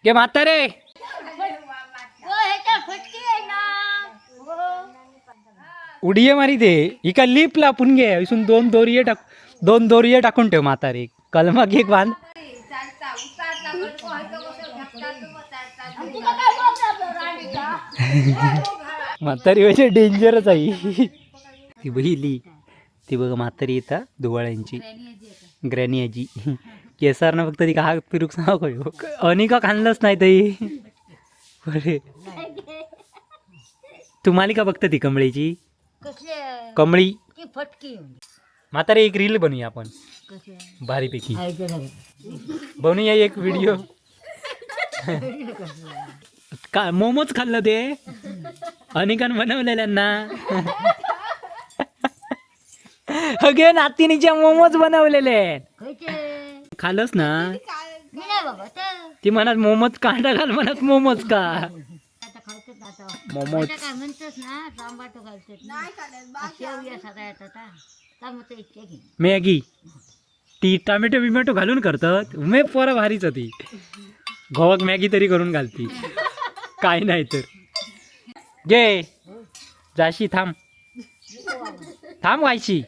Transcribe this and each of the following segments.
गे म्हातारे. उडये मारी ते इका लिप लापून घे. इसून दोन दोरये टाक, दोन दोरये टाकून ठेव म्हातारे. कलमाक एक बांध. म्हातारी म्हणजे डेंजरच आहे ती. बहिली ती बघ म्हातारी येता दुवाळ्यांची ग्रॅनी आजी. केसारनं फक्त ती हात फिरूक सांग. अनिका खाल्लंच नाही तई. अरे तुम्हाला का बघता ती कमळीची कमळी. फटकी. म्हातारे एक रील बनवूया आपण भारीपैकी. बनवूया एक व्हिडिओ. का मोमोज खाल्लं ते अनिकान बनवलेल्यांना. अगे नातिनीच्या मोमोज बनवलेले आहेत. खाल्लंच ना ती म्हणत मोमोज कांदा घाल म्हणत मोमोज का मोमोज. काय म्हणतोस ना, टोमॅटो घालतात सगळ्यात आता टोमॅटो इतके घे. मॅगी ती टोमॅटो बिमॅटो घालून करतात. मे पोरं भारीच होती. गोवाक मॅगी तरी करून घालती काय नाही तर. गे जाशी थांब थांब व्हायची.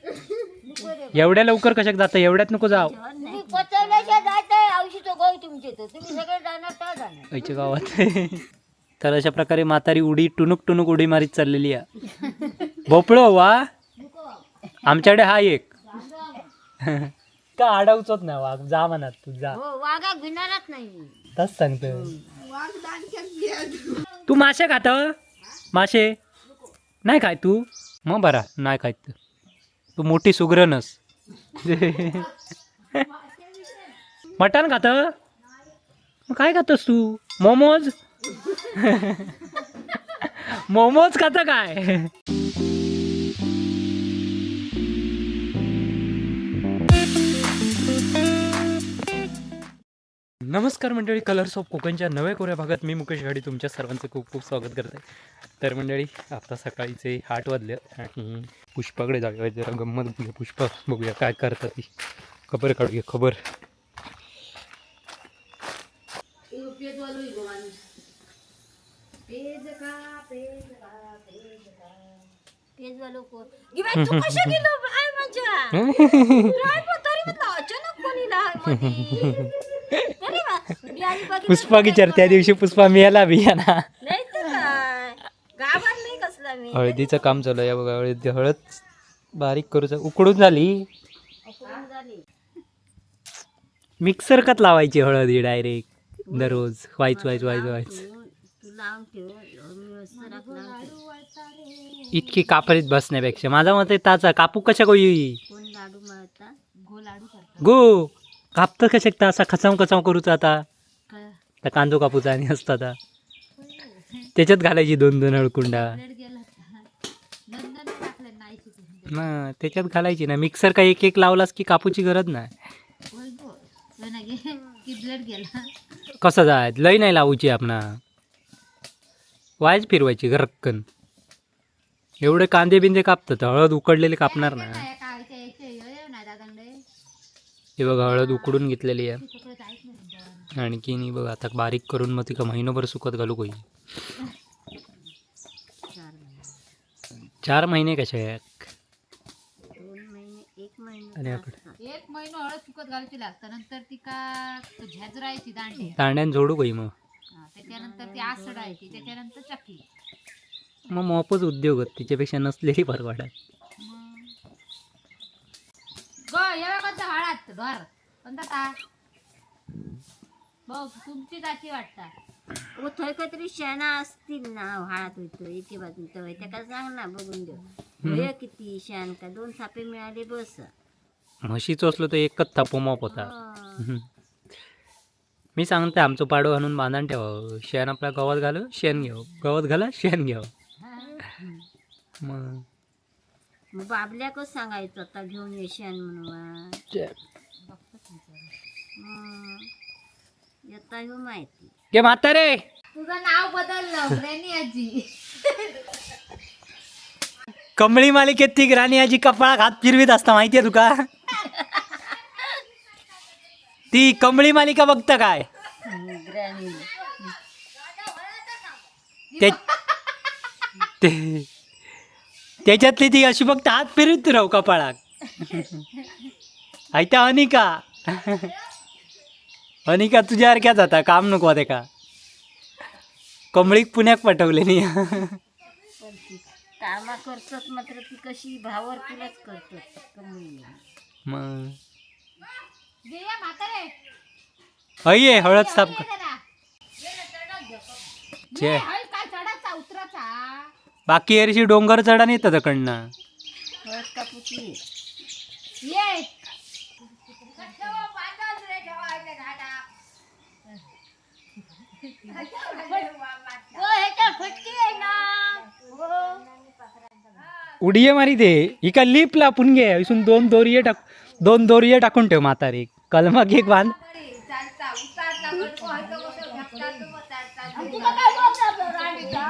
एवढ्या लवकर कशाक जातं? एवढ्यात नको जाव. तुम्ही पचवल्याशिवाय जायचंय औषध गो तुमचे तर तुम्ही सगळे जाणार तर जाणार. आईच्या गावात. तर अशा प्रकारे म्हातारी उडी टुनुक टुनुक उडी मारीत चाललेली आहे. भोपळो वा आमच्याकडे हा एक का आडवचोच ना वाघ. जा म्हणत तू जा. हो, वाघा घेणारच नाही मी. तस सांगतो. तू मासे खात? मासे नाही खाय तू? मग बरा नाही खायत तू. मोठी सुगरणस. मटण खात? मग काय खातस तू? मोमोज? मोमोज खात काय? नमस्कार मंडळी, कलर्स ऑफ कोकणच्या नव्या कोऱ्या भागात मी मुकेश घाडी तुमच्या सर्वांचं खूप खूप स्वागत करत आहे. तर मंडळी आता सकाळीचे 8 वाजले आणि पुष्पाकडे जाऊया. जरा गंमत बघूया. पुष्पा बघूया काय करतात ती. खबर काढूया खबर. पेजवालो कोण? गिवे, तू कशा गेलो काय मजा? काय मग तरी म्हटलं अचानक कोणी लहान मध्ये. तरी मी आणि बघितलं. पुष्पा विचार त्या दिवशी पुष्पा मिळाला बिया ना. नाही तर काय, गावात नाही कसला मी. हळदीचं काम चालू आहे बघा. हळद हळद बारीक करूच. उकडून झाली. उकडून झाली. मिक्सर कत लावायची हळद ही डायरेक्ट दररोज व्हायच व्हायच व्हायच व्हायच. तू लावून ठेव, व्यवस्थित राख, लावून ठेव. इतकी कापरीत बसण्यापेक्षा माझा मत आहे ताचा कापू कशा कोई. कोण लाडू मळता? गो लाडू करता. गो कापतं कशा असा खचाव खचाव करूचा आता. काय? त्या कांदो कापूचा आणि असता आता त्याच्यात घालायची दोन दोन हळकुंडा ना त्याच्यात घालायची ना. मिक्सर काय एक एक लावलास की कापूची गरज नाही. कसं जाय लय नाही लावूची आपणा. वायच फिरवायची गरक्कन. एवढे कांदे बिंदे कापतात, हळद उकडलेले कापणार ना. हे बघा हळद उकडून घेतलेली आहे. आणखीन ही बघा आता बारीक करून मग तिका महिनाभर सुकत घालू कोई. 4 महिने कसे? 2 महिने, 1 महिना. आणि आपण एक महिना हळद सुकत घालची लागतं, नंतर ती का झेजरायची दांडे. तांड्यान जोडू कोई मग. त्याच्यानंतर ती आसडायची, त्याच्यानंतर चकली. मग मोपच उद्योग होत तिच्यापेक्षा नसलेली परवडत. ग एवढा कोणता हळद ढोर कोणता ता बघ तुमची जाची वाटता. ओ थंय काहीतरी शेणा असतील ना व्हाळात होतो एके बाजून तर त्याका सांग ना बघून देऊ. होय किती शेण का 2 थापे मिळाले बस. म्हशीचं असलो तर एकच थापो मोप होता. हा. मी सांगते आमचं पाडो आणून बांधून ठेवावं. शेण आपल्या गवत घालू, शेण घेऊ, गवत घाला शेण घेऊ मग. मग बाबल्याकच सांगायचं आता घेऊन ये शेण म्हणून. मग येता ह्यो माहिती. गे म्हातारे. तुझं नाव बदललं, ग्रॅनी आजी. कमळी मालिकेत ती राणी आजी कपाळाक हात फिरवीत असता माहितीये तुका? ती कमळी मालिका बघता काय? ग्रॅनी. ते त्याच्यातली ती अशी फक्त हात फिरत राहू कपाळाक. ऐता अनिका, अनिका तुझ्यासारख्याच आता काम नको तेका. कमळीक पुण्याक पाठवले नी. पण ती कामा करतात मात्र ती कशी भावर तुलाच करतात कमी. मग दे या म्हातारे. अय हळद साफ ये कर. जरा. छे. ये, हळद काय चढाचा उतराचा. बाकी एरशी डोंगर चढा नाही तकडनं. हळद कापूची. ये. हो, ह्याच्या फटकी आहे ना हो. उडिये मारी दे इका लिप लापून घे. इसून दोन दोरिये टाक, दोन दोरिये टाकून ठेव म्हातारी. कलमाक एक बांध. आणि तुका काय बोलता आपलं राणीचा?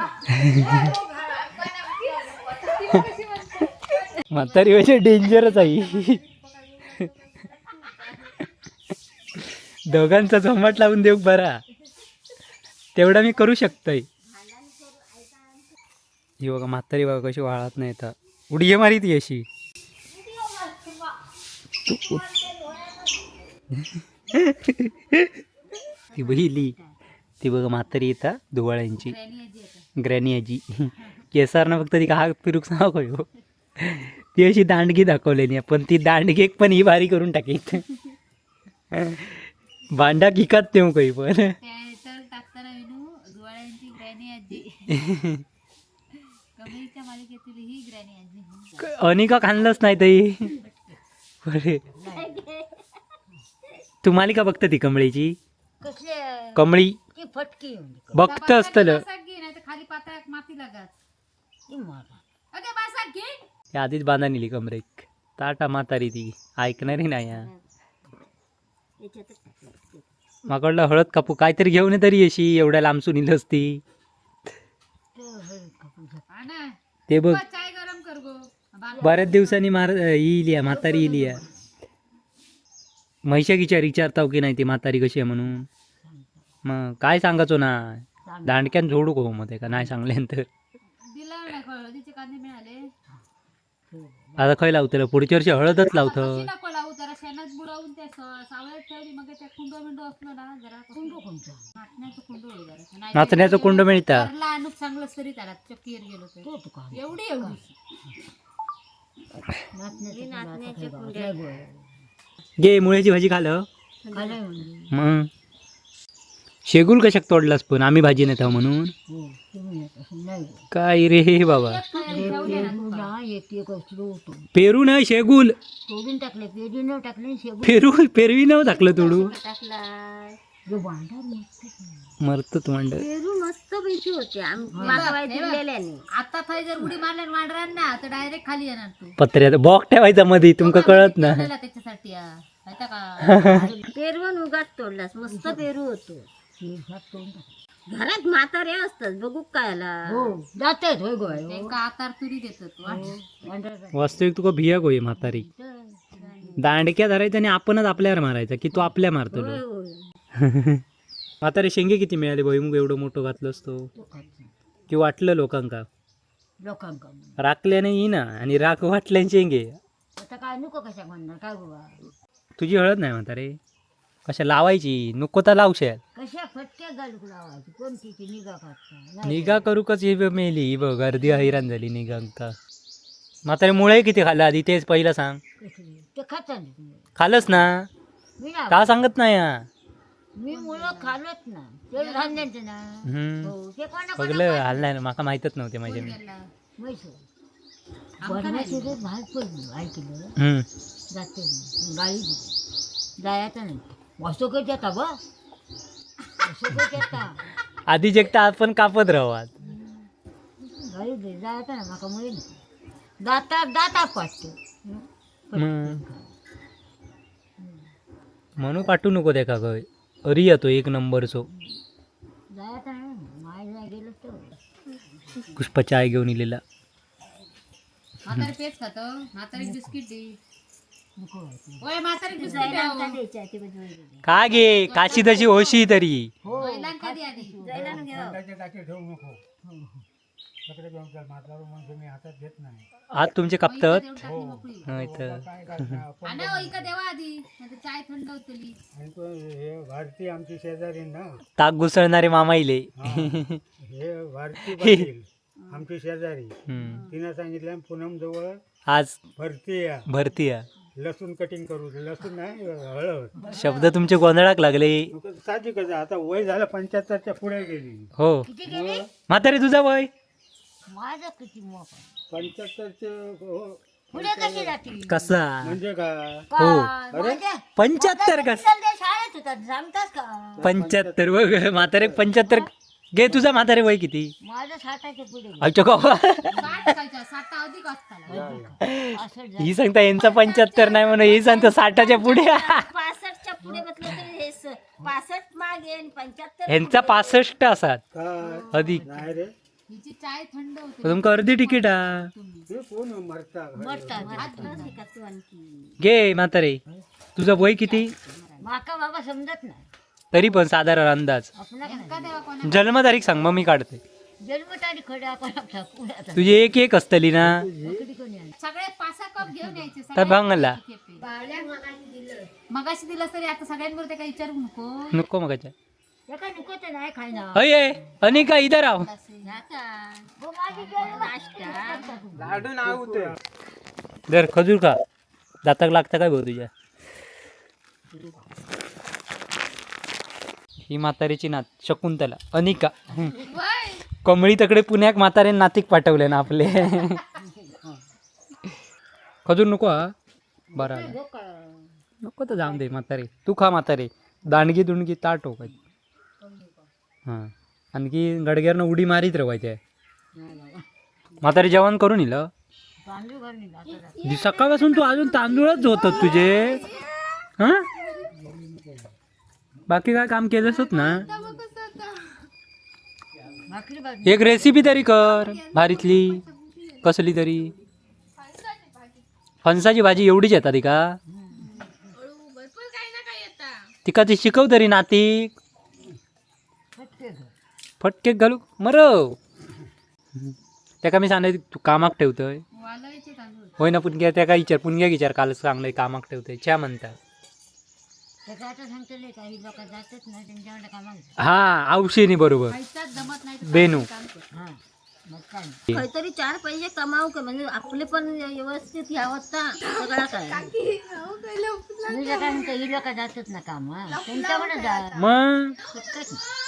म्हातारी म्हणजे डेंजरच आहे. दोघांचा झोमाट लावून देऊ बरा, तेवढा मी करू शकतोय. ही बघा म्हातारी, बघा कशी वाळत नाही आता. उडिये मारी ती अशी. ती बहिली ती बघा म्हातारी येता धुवाळ्यांची. ग्रॅनी आजी येते. ग्रॅनी आजी केसारनं फक्त ती हात फिरूक सांग हो. ती अशी दांडगी दाखवलेली आहे, पण ती दांडगी पण ही भारी करून टाकीत. भांडा किकात नेऊ काही पण. त्या तर टाकताना विनू दुवाळ्यांची ग्रॅनी आजी, कमळीच्या मालिकेतील ही ग्रॅनी आजी. अनिका खाल्लंच नाही ताई. अरे तुम्हाला का बघतं ती कमळीची? कसले? कमळी. ती फटकी म्हणजे बघत असतलं. बसाक घे, नाही तर खाली पातळाक माती लागत. ती मारा. अगे बसाक घे. ती आधीच बांधा नेली कमरेक ताटा म्हातारी. ती ऐकणारी नाही हा. याच्यातच टाकलं. माकडला हळद कापू काहीतरी घेऊन ये तरी अशी एवढ्या लांबसून इलस ती. ते हळद कापून झालं. हा ना. ते बघ. चाय गरम कर गो. बऱ्याच दिवसांनी मार येईल या म्हातारी येईल या. म्हैशा विचार विचारताव की नाही ती म्हातारी कशी आहे म्हणून. मग काय सांगायचो ना? दांडक्यान जोडू को मग का नाही सांगल्यानंतर. दिला नाही, हळदीचे कांदे मिळाले. आता खय लावतलं पुढच्या वर्षी हळदच लावतं. तशी नको लावू, जरा शेणात बुडवून त्या सावळ्यात ठेवली मग त्या कुंडो बिंडो असलो ना जरा. कुंडू कोणता? नाचण्याचं कुंडो आहे जरा. नाही नाचण्याचं कुंड मिळतं. करला आणूक चांगलं तरी त्याला चक्कीवर गेलो तर तो तुका एवढी एवढी. नाचण्याचे कुंडे. गे मुळ्याची भाजी खालं. खाल्लं म्हणजे. मग शेगुल कशाक तोडलास पण आम्ही भाजी नाही खाऊ म्हणून? हो, तुम्ही येत असेल, नाही गो. काय रे बाबा. पेरू ना एक एक असलो होतो. पेरू नाही शेगुल. तोडून टाकले, पेरू न टाकले आणि शेगू. पेरू पेरवी नव टाकलं तोडू. जो भांडा मस्त. मरत मांड. पेरू मस्त पैकी होते मागवाय दिलेल्याने. आता थंय जर उडी मारल्या वाढणार तर डायरेक्ट खाली येणार तू. पत्र्यात बॉक ठेवायचा मध्ये तुमका कळत ना. ठेवलेला त्याच्यासाठी हा. माहिती का? पेरवून उगाच तोडलास, मस्त पेरू होतो. घरात म्हातारे असतात बघू काय. हो जातात होय गोय. त्यांका आतार तुरी देतात वाट. वास्तविक तुका भिया गोय म्हातारी. दांडक्या धरायचा आणि आपणच आपल्यावर मारायचा की तो आपल्या मारतो. म्हातारे शेंगे किती मिळाले? भुईमुग एवढं मोठं घातलं असतो की वाटलं लोकांका. लोकांका. राखल्याने येईना आणि राख वाटल्याने शेंगे. आता काय नको कशा म्हणणार काय बाबा. तुझी हळद नाही म्हातारे, कशा लावायची? नको तर लावशे. कशा फटक्या घालू लावायची कोणती ती निगा काढता? निगा करूकच ही बघ मेली ही बघ गर्दी हैराण झाली निगांका. म्हातारे मुळे किती खाल्लं आधी तेच पहिलं सांग. कसली ते खाता नाही. खालच ना. मी ना का सांगत नाही हा? मी मुळं खालत ना ते धान्याचं ना. हम्म. हो ते कोणा. बघलं हल्ला नाही, माका माहीतच नव्हते माझ्या मी. म्हैसूर वरणाचे रे भात पडलो ऐकलं. हम्म. जाते मी गाडी जायचं नाही असं कधी जाता बा असं कधी जाता. आधी एकटा आपण कापत राहू. गाडी दे जायचं ना माका मुळे दाता दाता पाडतो. मग म्हणून पाठवू नको त्या का अरी तो एक नंबरचो. जायचं नाही माय गेलं तर. पुष्पा चाय घेऊन इलेला. म्हातारी पेच खातो, म्हातारी बिस्किट दे. ओय म्हातारी बिस्किट जैलांका द्यायच्या ते बाजू वगैरे. का गे काशी तशी होशी तरी. बैलांका दे आधी. जैलानं घ्या. अंड्याचे टाके ठेवू नको. सगळे घेऊन चल. म्हातारं म्हणजे मी हातात घेत नाही. हात तुमचे कापतात. देऊन टाकली मोकळी. हं, इथं. काय करणार आपण? आणि इका देवा आधी, नाहीतर चाय थंड होतली. आणि तो हे भारती आमची शेजारी ना. ताक घुसळणारे मामा इले. हा. हे भारती पाटील आमची शेजारी. हम्म. तिनं सांगितलं पूनम जवळ आज भरती या. भरती आहे. लसूण कटिंग करू, लसूण नाही, हळद. शब्द तुमचे गोंधळाक लागले. साहजिकच आहे, आता वय झालं 75च्या पुढे गेली. हो. किती गेली? म्हातारे, तुझा वय? माझं किती मोठं. 75चे हो. पुढे कशी जातील? कसा? म्हणजे काय? हो. अरे? 75 कस? शाळेत होता सांगतास का? 75 बघ म्हातारे, 75 घे. तुझा म्हातारे वय किती? माझं 60च्या पुढे. अच्छा का? 60 खायच्या, 60 अधिक असताना. असं. ही सांगता यांचा 75 नाही म्हणून, ही सांगता 60च्या पुढे. 65च्या पुढे म्हटलं तरी हे 65 मागे आणि 75. ह्यांचा 65 असात. काय? अधिक. नाही रे. हिची चाय थंड होते. तुमका अर्धी तिकीट हा. ते कोण मरता? मरतात तू आणखी. घे म्हातारे, तुझं वय किती? माका बाबा समजत नाही. तरी पण साधारण अंदाज. आपला का देवा कोणा? जन्मतारीख सांग, मग मी काढते. जन्मतारीख खरं आपण आपला. तुझी एक एक असतली ना. कोणी आली? सगळे 5-6 कप घेऊन यायचे. तर भांगला. मगाशी दिलं तरी आता सगळ्यांबरोबर ते काही विचारू नको. नको मगाच्या. एका नको तर नाही खायना. अय अनिका, इधर आव. जर खजूर का दाताक लागता काय भाऊ तुझ्या? ही म्हातारीची नात शकुंतला अनिका. कमळी तकडे पुण्याक म्हातारे नातीक पाठवले ना आपले. खजूर नको हा, बरं नको तर जाऊन दे म्हातारे, तू खा म्हातारे. दांडगी दुंडगी ताट हो. हां, आणखी गडग्यारनं उडी मारीत रवायची. म्हातारे, जेवण करून इलं? तांदूळ घालून आता. सकाळपासून तू अजून तांदूळच होतात तुझे. हा, बाकी काय काम केलंच होत ना? भाकरी बाजू. एक रेसिपी तरी कर भारीतली कसली तरी. फणसाची भाजी एवढीच येतात का तिका? ती शिकव तरी नातीक. फटके घाल. फटके घालू मरव त्याका. मी सांगणार तू कामाक ठेवतोय. वालायचे तांदूळ. होय ना पुणग्या? त्या काय विचार, पुणग्या विचार. कालच सांगलंय कामाक ठेवतोय च्या म्हणतात. त्याचं आता सांगतले काही लोक जातच नाही त्यांच्याकडे कामाला. हा, औषधी बरोबर. खायचाच जमत नाही तर बेनू. काम कर. हा, मग काय नाही. काहीतरी चार पैसे कमावू का म्हणजे आपले पण व्यवस्थित ह्यावं सगळा काय. मी काय म्हणतो, ही लोक जातच ना काम त्यांच्याकडे जा. मग. फटकत नाही.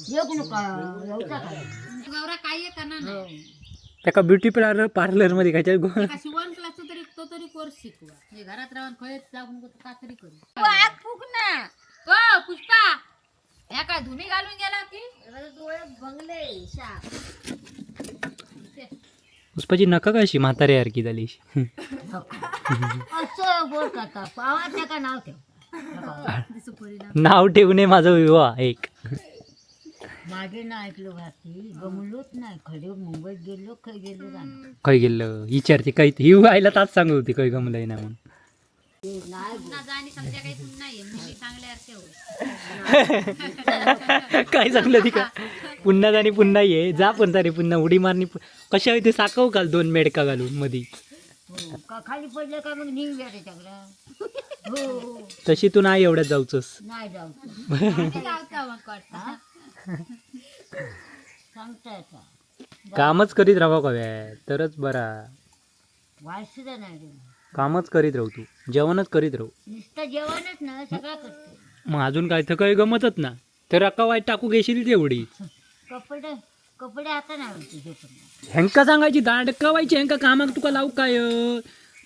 येऊ नका येऊचा काय. गौरा काय करणार नाही. त्याका ब्युटी पार्लर पार्लर मध्ये काय? एका शिवण क्लासचा तरी तो तरी कोर्स शिकवा, म्हणजे घरात राहून खयच जाऊन नको का तरी करू. आग फुक ना. ओ पुष्पा, ह्या काय धुमी घालून गेला की? डोळे बंगले शाप. पुष्पाची नका कशी म्हातारी सारखी झाली. असं बोल करता पावा त्याका नाव ठेव. नाव ठेवू नये माझा विवाह एक. मागे ना ऐकलो भारती गमलोच नाही खडे मुंबईत गेलो खय गेलो जाणार. खय गेलं विचारते काही ही आईला ताच सांगत होती काही गमलंय ना म्हणून. नाही. पुन्हा जा आणि संध्याकाळी पुन्हा ये, मुली चांगल्या असे होय. काय सांगलं ती का? पुन्हा जाणी पुन्हा ये जा, पण तरी पुन्हा उडी मारणी कशा होते साकव काल दोन मेडका घालून मधी. हो का, खाली पडलं का मग निघूया त्याच्याकडं हो. तशी तू नाही एवढ्यात जाऊचस. नाही जाऊ. आम्ही लावता मग वाटतं. सांगता येता. कामच करीत राहावं कव्या तरच बरा. वाईट सुद्धा नाही रे. कामच करीत राहू, तू जेवणच करीत राहू. नुसतं जेवणच ना सगळं करते. मग अजून काय तर काही गमतच ना तर रक्का वाईट टाकू घेशील तेवढी. कपडे कपडे आता नाही तुझे पण. ह्यांका सांगायची दांड कवायची ह्यांका कामाक तुका लावू काय,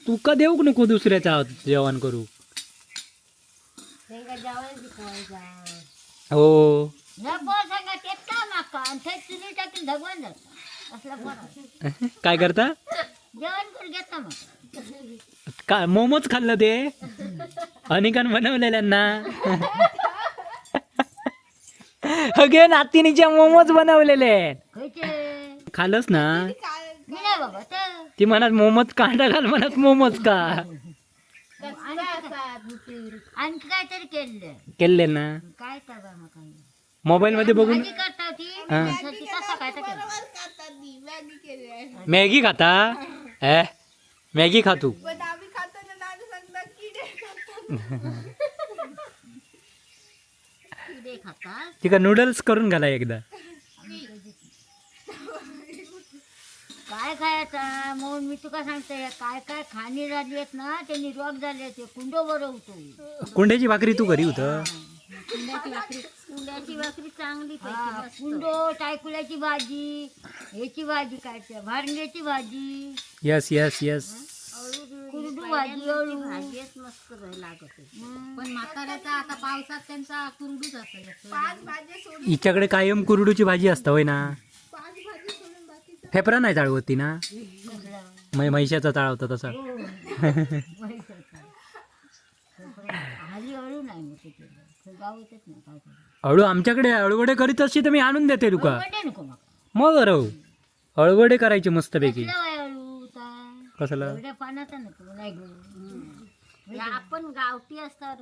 तुका देऊक नको दुसऱ्याचा जेवण करू. त्यांना जेवण शिकवायचं. हो. नको सांगा ते का माका आणि थंय चुली टाकून धगवून जाता असला बरं. काय करता? जेवण करून घेता मग. का मोमोज खाल्लं ते अनेकां बनवलेल्यांना. अगे नातिनीच्या मोमोज बनवलेले आहेत. खायचे. खालच ना. मी नाही बाबा तर. ती म्हणत मोमोज कांदा घाल, म्हणत मोमोज का. आणखी काहीतरी केलं. केले ना. काय तर मग मोबाईल मध्ये बघून. भाजी करता ती हा. माणसाची, तसा काय तर केलं. मॅगी खाता ए? मॅगी खा तू. किडे खातात. तिका नूडल्स करून घाला एकदा. काय खायचा म्हणून मी तुका सांगते, काय काय खाणी झाली आहेत ना, ते निरोग झाले, ते कुंडो बरवतो. कुंड्याची भाकरी तू घरी होतं. कुंड्याची भाकरी चांगली, कुंडो टायकुल्याची भाजी, ह्याची भाजी, काय ते भारंग्याची भाजी. S S S. कुरडू भाजी, अळू भाजीच मस्त लागत. पण म्हाताऱ्याचा आता पावसात त्यांचा कुरडूच असेल. हिच्याकडे कायम कुरडूची भाजी असतं होय ना? फेफरा नाही चाळवत ती ना? म्हैशाचा चाळवता तसा. हली अळू नाही मग तिथे गावतच नाही काय करू. अळू आमच्याकडे अळूवडे करीत असशी तर मी आणून देते तुका. अळूवडे नको मग. मग अरव अळूवडे करायचे मस्तपैकी. कसलं वय अळू ता? कसलं? एवढ्या पानाचा नको नाही गं. आपण गावठी असतात.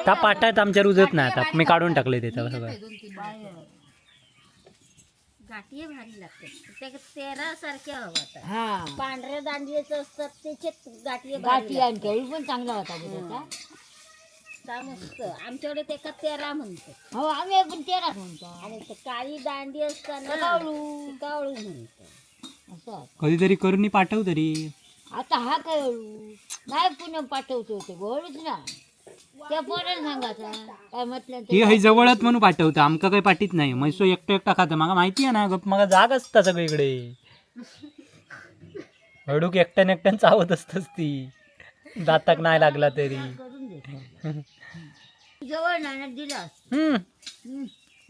त्या पाटात आमच्या रुजत नाही आता, मी काढून टाकले ते सगळं. गाठी भारी लागतात ते, तेरा सारख्या हवा पांढऱ्या दांडियाचं असतात त्याच्यात गाठी. गाठी आणि केळी पण चांगला होता त्याचा मस्त. आमच्याकडे त्याका तेरा म्हणतो. हो, आम्ही पण तेराच म्हणतो. आणि ते काळी दांडी असताना कावळू कावळू म्हणतो असं. कधीतरी करून पाठव तरी. आता हा काय अळू नाही, पुन्हा पाठवतो ते गोडच ना, त्या पोराला सांगायचा काय म्हटलं ती हय जवळच म्हणून पाठवतं, आमका काही पाठीत नाही. म्हैसो एकटं एकटा खातं, माका माहिती आहे ना. गप, माका जाग असता सगळीकडे. हडूक एकट्यान एकट्यान चावत असतस ती, दाताक नाही लागला तरी. करून दे जवळ नाही ना दिला. हम्म.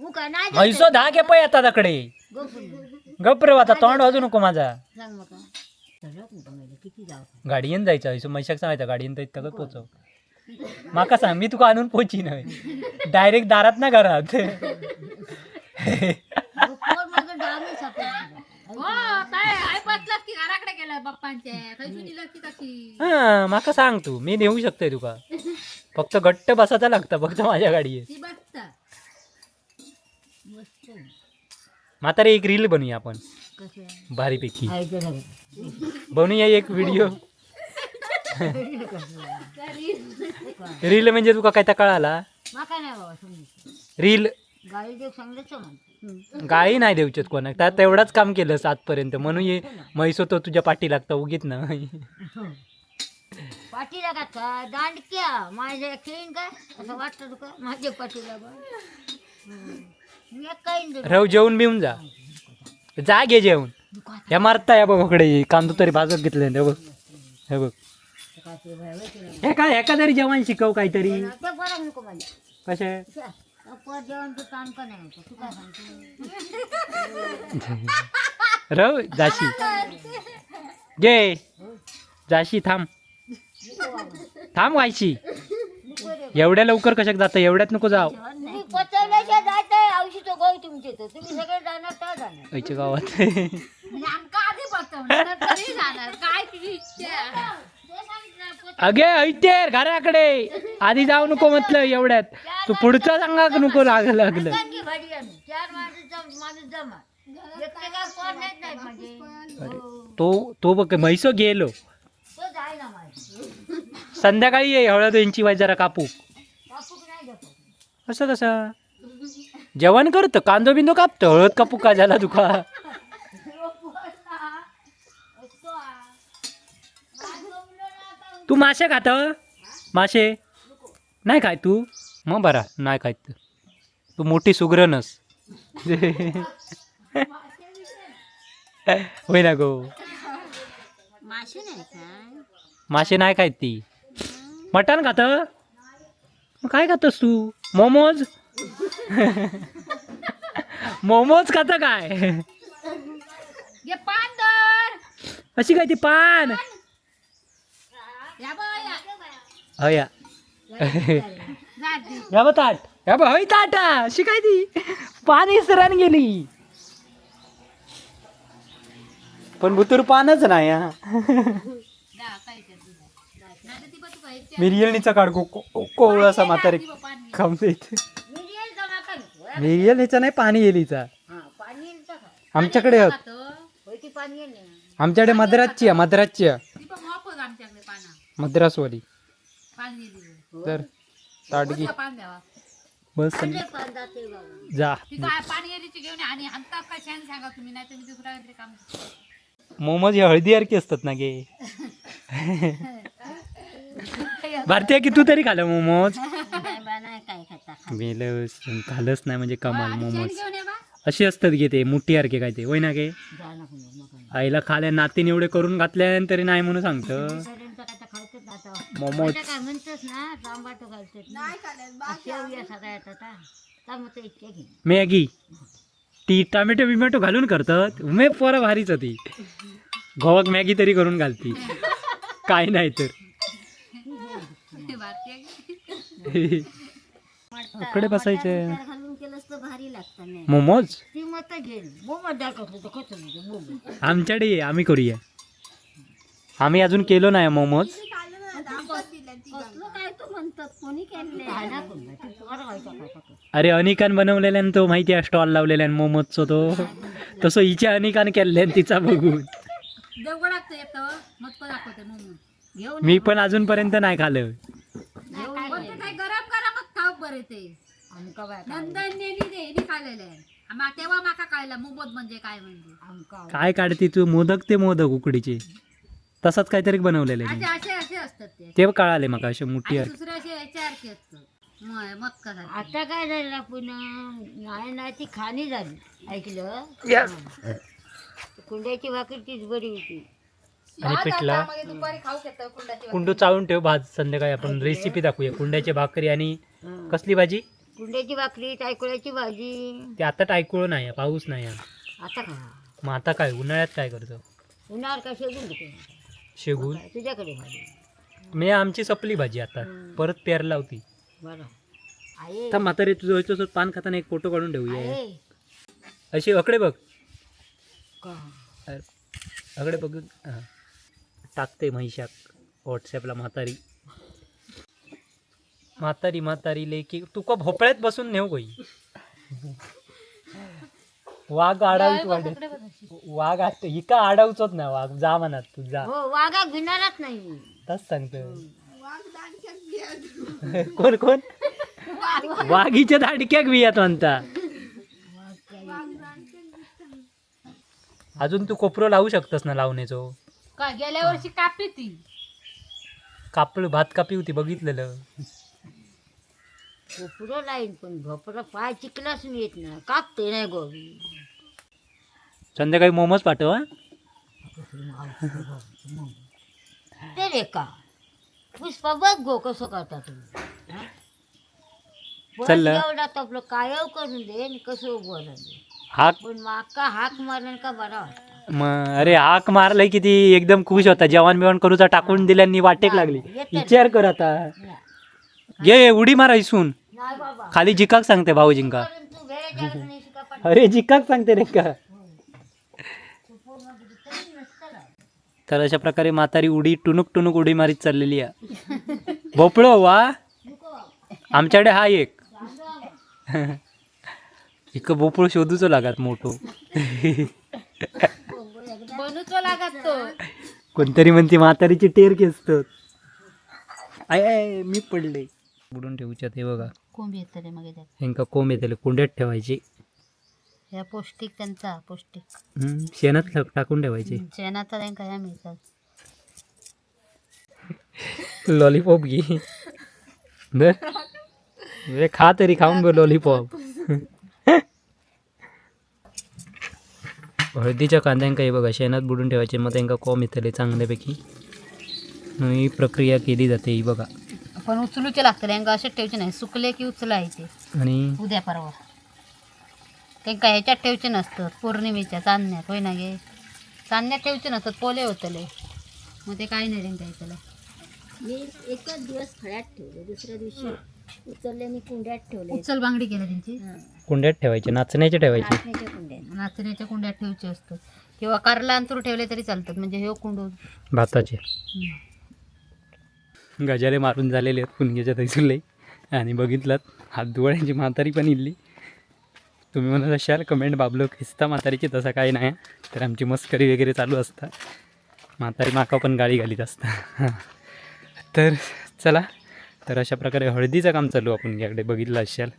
मुका नाही देत. म्हैसो 10 खेप येतात तकडे. गप. गप रे, आता तोंड वाजू नको माझा. सांग मका सगळ्यात नको माहिती किती जाव. गाडयेन जायचं हयसो, म्हैशाक सांगायचं गाडयेन तर इतकं पोचव. माका सांग, मी तुका आणून पोची नाही डायरेक्ट दारात ना घरात. कोण माझं डामी सापडला. हो काय आई बसलास की घराकडे गेला बाप्पांच्या थंयसून दिलं की तशी. हा, माका सांग तू, मी नेऊ शकतोय तुका. फक्त घट्ट बसायचा लागता फक्त माझ्या गाडीये. ती बसता. मस्त. म्हातारे एक रील बनवूया आपण. कसं? भारीपैकी. खायचं सगळं. बनवूया एक व्हिडिओ. रील म्हणजे तुका काय त्या कळाला? माका नाही बाबा समजत. रील. गाडी देव सांगलं समज. गाळी नाही देऊचेत कोणाक, त्या तेवढाच काम केलं आजपर्यंत म्हणून ये म्हैसो तो तुझ्या पाठी लागता उगीत ना. पाठीला का काय दांडक्या माझ्या खेळीन काय असं वाटतं तुका माझ्या पाठीला बा? मी एक काही नाही. रव जेवून बिवून जा, जा घे जेवून. ह्या मारता या बघ, कांदो तरी भाजत घेतले. हे बघ, हे बघ. हे काय एका तरी जेवण शिकव काहीतरी. ते बरं नको माझ्या. कसे? पर जेवण काम का नाही होतं तू काय सांगतो. रव जाशी गे जाशी, थांब थांब व्हायची. एवढ्या लवकर कशाक जातं? एवढ्यात नको जाव. तुम्ही पचवल्याशिवाय जायचंय औषध गो तुमचे, तर तुम्ही सगळे जाणार तर जाणार. आईच्या गावात. म्हणजे आमका आधी बसवणार तरी जाणार काय तुझी इच्छा? अगे ऐतेर घराकडे आधी जाऊ नको म्हटलं एवढ्यात. तू पुढचा सांगा नको लागलं. आणखी भाजी आणू, चार माणूस माणूस जमा, एकटे काय पोर नाहीत नाही माझे. अरे तो तो बघ म्हैसो गेलो. तो जाय ना माझे. संध्याकाळी ये, हळद यांची वाय जरा कापू. कापूक नाही जपत. असं कसं जेवण करतं, कांदो बिंदो कापतं, हळद कापू का झाला तुका? तू मासे खात? मासे नाही खाय तू? मग बरा नाही खायत तू, मोठी सुग्रणस होय ना गो? मासे नाही काय? मासे नाही खायत ती. मटण खात? मग काय खातस तू? मोमोज? मोमोज खात काय? घे पान धर. अशी काय ती पान? या बाया. हया. जा दी. या बा ताट, या बा हय ताटा. अशी काय ती पान इसरान गेली, पण भुतूर पानच नाही हा. जा, काय ते तुझं. नाही तर ती बघ. मिरियलनीचा काढ कोवळासा म्हातारे खाऊन देत. मिरियल का नको? मिरियलनीचा नाही, पाणी येलीचा. हा, पाणी येईल का? आमच्याकडे हत. होय, ती पाणी येईल ना. आमच्याकडे मद्रासची आहे, मद्रासची आहे. ती पण वापस आमच्याकडे पाना मद्रासवाली. पाणी दिली. तर ताटगी पान द्यावा. बस. लय पान जाते बाबा. जा. ती काय पाणी येलीची घेऊन ये आणि आणता काय छान सांगा तुम्ही, नाही तर मी दुसरा काहीतरी काम. मोमोज हे हळदीसारखे असतात ना गे. भारतीय की तू तरी खाल्लं मोमोज? नाही बा, नाही काय खाता. मेलं, खाल्लंच नाही म्हणजे कमाल. मोमोज घेऊन ये बा. असे असतात गे ते मुठ्ठीसारखे काय ते, होय ना गे? जा ना कोणी, मग. आईला खाल्या नातीने एवढे करून घातले तरी नाही म्हणून सांगतं. सगळ्यांचं काय तर खावतच ना आता. मोमोज. आता काय म्हणतोस ना, टोमॅटो घालतात शेवया सगळ्यात आता टोमॅटो इतके घे. मॅगी ती टोमॅटो बिमॅटो घालून करतात. मे पोरं भारीच होती. गोवाक मॅगी तरी करून घालती काय नाही तर. भारतीय. इकडे बसायचे. घालून केलंस तर भारी लागतं नाही. मोमोज. ती मत घेईल मोमो दाखवतो तो कसं म्हणजे मोमो. आमच्याकडे ये, आम्ही करूया. आम्ही अजून केलो नाही मोमोज. कसलं काय तू म्हणतात कोणी केलं. अरे अनिकान बनवलेल्यान तो माहिती आहे, स्टॉल लावलेल्यान मोमोजचो तो. तसं हिच्या अनिकान केल्ल्यान तिचा बघून. देवगडात येतं मग तो दाखवते मोमो. घेऊन मी पण अजूनपर्यंत नाही खाल्लं. पण ते काय गरम गरमच खाऊ बरे ते. आमका बाय. नंदन ते खाल्लेले आहे. तेव्हा माका कळलं मोमोज म्हणजे काय म्हणजे. आमका. काय काढते तू मोदक? ते मोदक उकडीचे तसाच काहीतरी बनवलेले. असे असे असे असतात ते. ते कळाले मका असे मोठी. आणि दुसरे असे याच्यासारखे असतात मक्का सारखे. आता काय झालं पुन्हा? नाही नाही, ती खाणी झाली ऐकलं. कुंड्याची भाकरी तीच बरी होती. आणि पिठला दुपारी खाऊ घेतो कुंडाची. कुंडू चाळून ठेव भात. संध्याकाळी आपण रेसिपी दाखवूया, कुंड्याची भाकरी आणि कसली भाजी? कुंड्याची भाकरी, टायकुळ्याची भाजी. ते आता टायकुळ नाही, पाऊस नाही आहे. आता काय? मग आता काय, उन्हाळ्यात काय करतो? उन्हाळ्यात काय शेगून घेते. शेगून. तुझ्याकडे भाजी. मी आमची सपली भाजी, आता परत पेरला होती. बरं आहे. आता म्हातारे तुझं तसं पान खाताना एक फोटो काढून ठेवूया. आहे. अशी अकडे बघ. का? अरे, अकडे बघ. हा. टाकते महिशाक व्हॉट्सॲपला. म्हातारी म्हातारी म्हातारी लेकी तुका भोपळ्यात बसून नेऊ गोई. वाघ आडाऊच वाढे वाघ आत इका आडाऊचोच ना वाघ. जा म्हणत तू जा. हो, वाघा घेणारच नाही मी. तस सांगतो. कोण कोण वाघीच्या दाडक्याक बियात म्हणता. अजून तू कोपरो लावू शकतस ना लावण्याचो. काय गेल्या वर्षी कापली ती. कापलं भात कापी होती बघितलेलं. कोपरं लाईन पण भोपळा पाय चिकलाच नाही येत ना, कापते नाही गोबी. संध्याकाळी मोमोज पाठव हा. ते रे का पुष्पा बघ गो कसं करता तुम्ही हा? बस. चल. एवढा तपलं कायव करून दे आणि कसं उभं राहिले. हाक. पण माका हाक मारल्यानं का बरा वाटतं. मग अरे हाक मारलंय की ती एकदम खुश होता. जेवण बिवण करूचा टाकून दिल्यानी वाटेक लागली. विचार कर आता. ये उडी मारा इसून. नाही बाबा. खाली जिकाक सांगते भाऊजिंका. करून तू वेळेच्या नाही शिका पण. अरे जिकाक सांगते रे का. तर अशा प्रकारे म्हातारी उडी टुनुक टुनुक उडी मारीत चाललेली आहे. भोपळो वा आमच्याकडे हा एक इक भोपळो शोधूचो लागत मोठो. बनूचो लागत तो. कोणतरी म्हणते म्हातारीची टेर खेचत. I I मी पडले. बुडून ठेवूच्या ते बघा. कोंब येतले मग याच्यात. ह्यांका कोंब येतले, कुंड्यात ठेवायची. ह्या पौष्टिक त्यांचा पौष्टिक. शेणात टाकून ठेवायची. शेणाचा त्यांका ह्या मिळतात. लॉलीपॉप घे धर. अरे खा तरी, खाऊन बघ लॉलीपॉप. हळदीच्या कांद्यांका हे बघा शेणात बुडून ठेवायचे, मग त्यांका कोंब येतले चांगल्यापैकी. मग ही प्रक्रिया केली जाते ही बघा. पण उचलूचे लागतले यांका, असे ठेवचे नाही, सुकले की उचलायचे ते. आणि उद्या परवा त्यांका ह्याच्यात ठेवचे नसतात पौर्णिमेच्या चांदण्यात, होय ना गे? चांदण्यात ठेवचे नसतात, पोले होतले मग ते काय नाही त्यांका ह्याच्याला. मी एकच दिवस फळ्यात ठेवले, दुसऱ्या दिवशी उचलले आणि कुंड्यात ठेवले. उचल बांगडी केल्या त्यांची. कुंड्यात ठेवायचे, नाचण्याचे ठेवायचे. नाचण्याच्या कुंड्यात. नाचण्याच्या कुंड्यात ठेवचे असतात किंवा कारला अंतरू ठेवले तरी चालतात, म्हणजे हे कुंडू. भाताचे. गजाले मारून झालेले आहेत पुणग्याच्या थैसुरले आणि बघितलात हात धुवाळ्यांची म्हातारी पण इल्ली. तुम्ही म्हणत असाल कमेंट बाबलो खिस्ता म्हातारीची, तसा काही नाही. तर आमची मस्करी वगैरे चालू असतात, म्हातारी माका पण गाळी घालीत असतात. तर चला, तर अशा प्रकारे हळदीचं काम चालू आपण याकडे बघितलं असाल,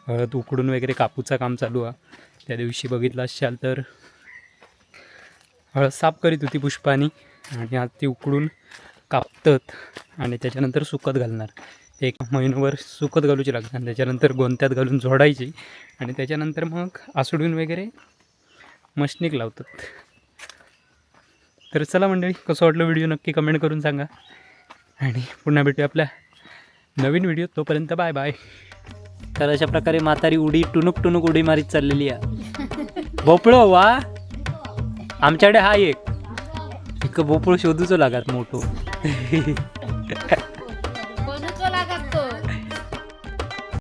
हळद उकडून वगैरे कापूचं काम चालू आहे. त्या दिवशी बघितलं असाल तर हळद साफ करीत होती पुष्पानी आणि आज ती उकडून कापतात आणि त्याच्यानंतर सुकत घालणार. एक महिनाभर सुकत घालूची लागणार आणि त्याच्यानंतर गोंत्यात घालून झोडायची आणि त्याच्यानंतर मग आसडून वगैरे मशनीक लावतात. तर चला मंडळी, कसं वाटलं व्हिडिओ नक्की कमेंट करून सांगा आणि पुन्हा भेटूया आपल्या नवीन व्हिडिओ. तोपर्यंत बाय बाय. तर अशा प्रकारे म्हातारी उडी टुनुक टुनुक उडी मारीत चाललेली आहे. भोपळो वा आमच्याकडे हा एक इतकं भोपळो शोधूचो लागत मोठो.